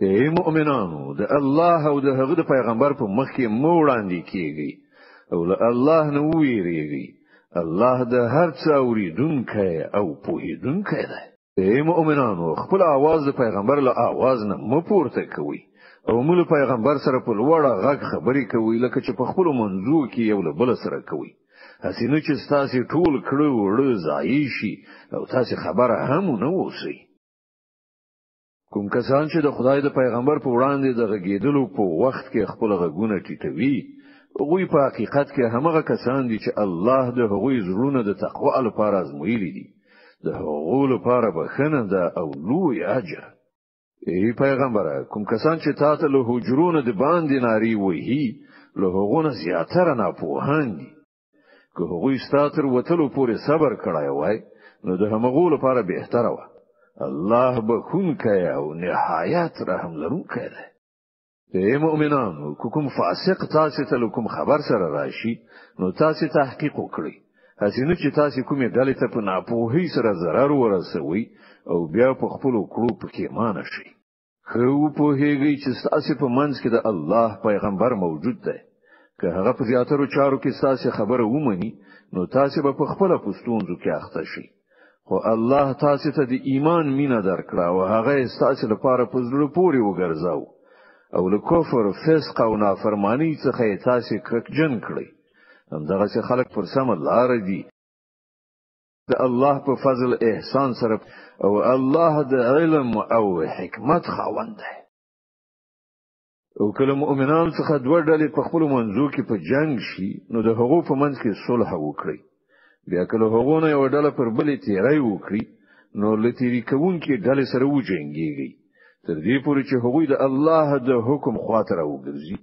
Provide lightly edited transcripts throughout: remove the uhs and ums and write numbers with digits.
ای مؤمنانو، د الله او د هغه د پیغمبر په مخ کې مو وړاندې کیږئ او له الله نه وویریږئ. الله د هر څه اوریدونکی او پوهیدونکی دی. ای مؤمنانو، خپل आवाज د پیغمبر له आवाज نه مه پورته کوئ او مو له پیغمبر سره په لوړ غږ خبرې کوئ، لکه چې په خپلو منځو کې یو له بل سره کوئ، هسې نه چې ستاسې ټول کړه وړه ضایع شي او تاسې خبره هم نه اوسئ. کوم کسان چې د خدای د پیغمبر په وړاندې د غږېدلو په وخت کې خپل غږونه ټیټوي، هغوی په حقیقت کې همغه کسان دي چې الله د هغوی زړونه د تقوا لپاره ازمویلي دي. د هغو لپاره بښنه ده او لوی اجر. ای پیغمبره، کوم کسان چې تاته له حجرونو د باندې نارې وهي، له هغو نه زیاتره ناپوهان دي. که هغوی ستا تر وتلو پورې صبر کړی وای، نو د همغو لپاره بهتره وه. الله بخښونکی او نهایت رحم لرونکی دی. ای مؤمنانو، که کوم فاسق تاسو ته له کوم خبر سره راشي، نو تاسو تحقیق وکړئ، هسې نه چې تاسو کومې ډلې ته په ناپوهۍ سره ضرر ورسوئ او بیا په خپلو کړو پښیمانه شئ. ښه وپوهیږئ چې ستاسو په منځ کې د الله پیغمبر موجود دی. که هغه په زیاترو چارو کې ستاسو خبره ومني، نو تاسو به په خپله په ستونزو کې اخته شئ. خو الله تاسو ته د ایمان مینه درکړه او هغه ستاسو لپاره په زړه پورې وګرځاو او له کفر، فسق او نافرمانی څخه یې تاسو کرکجن کړئ. همدغسې خلک پر سمه لار دي، د الله په فضل احسان سره، او الله د علم او حکمت خاوند دی. او کله مؤمنان څخه دوه ډلې په خپلو منځو کې په جنگ شي، نو د هغو په منځ کې صلح وکړي. بیا کله هغو نه یوه ډله پر بلې تیری وکړي، نو له تیري کوونکې ډلې سره وجنګیږي، تر دې پورې چې هغوی د الله د حکم خواته راوګرځي.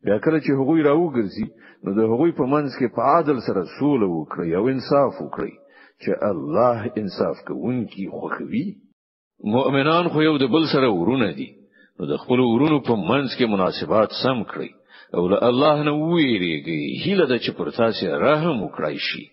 بیا کله چې هغوی راوګرځي، نو د هغوی په منځ کې په عدل سره سوله وکړي او انصاف وکړي، چې الله انصاف کوونکي خوښوي. مؤمنان خو یو د بل سره ورونه دي، نو د خپلو ورونو په منځ کې مناسبات سم کړئ او له الله نه وویریږئ. هیله ده چې پر تاسې رحم وکړای شي.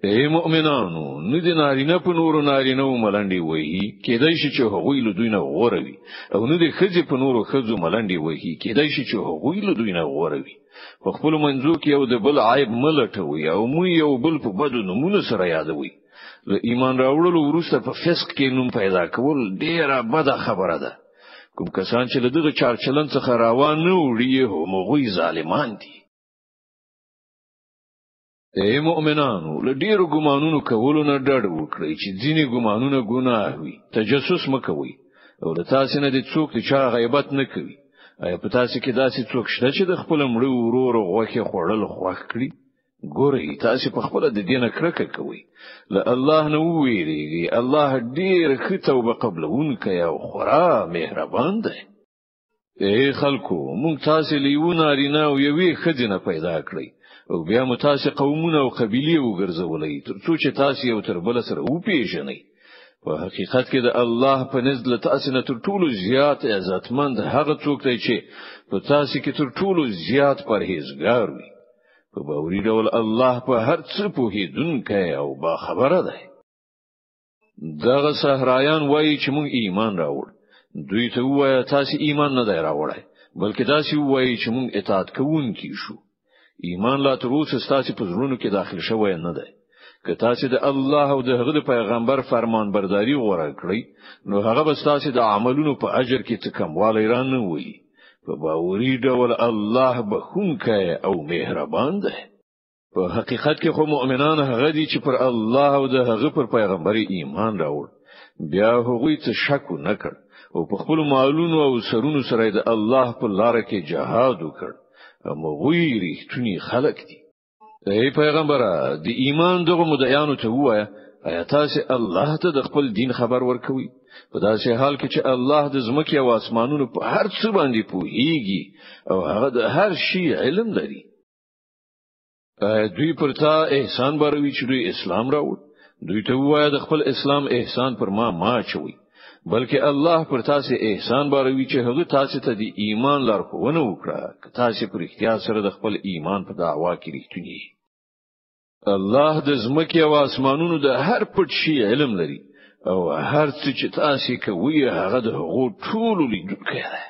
ای مؤمنانو، نه د نارینه په نورو نارینه و ملنډې وهي، کېدای شي چې هغوی له دوی نه غوره وي، او نه د ښځې په نورو ښځو ملنډې وهي، کېدای شي چې هغوی له دوی نه غوره وي. په خپلو منځو کې یو د بل عیب مه لټوئ او مه یو بل په بدو نومونو سره یادوئ. له ایمان راوړلو وروسته په فسق کې نوم پیدا کول ډېره بده خبره ده. کوم کسان چې له دغه چارچلن څخه روان نه وړي، همغوی ظالمان دي. ای مؤمنانو، له ډیرو ګمانونو کولو نه ډډه وکړئ چې ځینې ګمانونه ګناه وي. تجسس مه کوئ او له تاسې نه دې څوک د چا غیبت نه کوي. آیا په تاسې کې داسې څوک شته چې د خپل مړه ورور غوښې خوړل خوښ کړي؟ ګورئ، تاسې په خپله د دې نه کرکه کوئ. له الله نه وویریږئ، الله ډیر ښه توبه قبلوونکی او خورا مهربان دی. ای خلکو، موږ تاسې له یوه نارینه او یوې ښځې نه پیدا کړئ او بیا مو تاسې قومونه او قبیلې وګرځولئ، تر څو چې تاسې یو تر بله سره وپېژنئ. په حقیقت کې د الله په نزد له تاسې نه تر ټولو زیات عزتمند هغه څوک دی چې په تاسې کې تر ټولو زیات پرهیزګار وي. په باوري ډول الله په هر څه پوهېدونکی او باخبره دی. دغه صحرایان وایي چې موږ ایمان راوړ. دوی ته ووایه تاسې ایمان نه دی راوړی، بلکې داسې ووایي چې موږ اطاعت کوونکي شو. ایمان لا تر اوسه ستاسې په زړونو کې داخل شوی نه دی. که تاسې د الله او د هغه د پیغمبر فرمان برداري غوره کړئ، نو هغه به ستاسې د عملونو په اجر کې څه کموالی را نه ولي. په باوري ډول الله بخښونکی او مهربان دی. په حقیقت کې خو مؤمنان هغه دي چې پر الله او د هغه پر پیغمبر ایمان راوړ، بیا هغوی څه شک نه کړ او په خپلو مالونو او سرونو سره د الله په لاره کې جهاد وکړ. همغوی رښتوني خلک دي. ای پیغمبره، د ایمان دغو مدعیانو ته ووایه، آیا تاسې الله ته د خپل دین خبر ورکوئ؟ په داسې حال کې چې الله د ځمکې او اسمانونو په هر څه باندې پوهیږي او هغه د هر شي علم لري. آیا دوی پر تا احسان باروي چې دوی اسلام راوړ؟ دوی ته ووایه د خپل اسلام احسان پر ما مه اچوئ، بلکې الله پر تاسې احسان باروي چې هغه تاسې ته د ایمان لارښوونه وکړه، که تاسې په رښتیا سره د خپل ایمان په دعوا کې رښتوني یئ. الله د ځمکې او اسمانونو د هر پټ شي علم لري او هر څه چې تاسو کوئ هغه د هغو ټولو لیدونکی دی.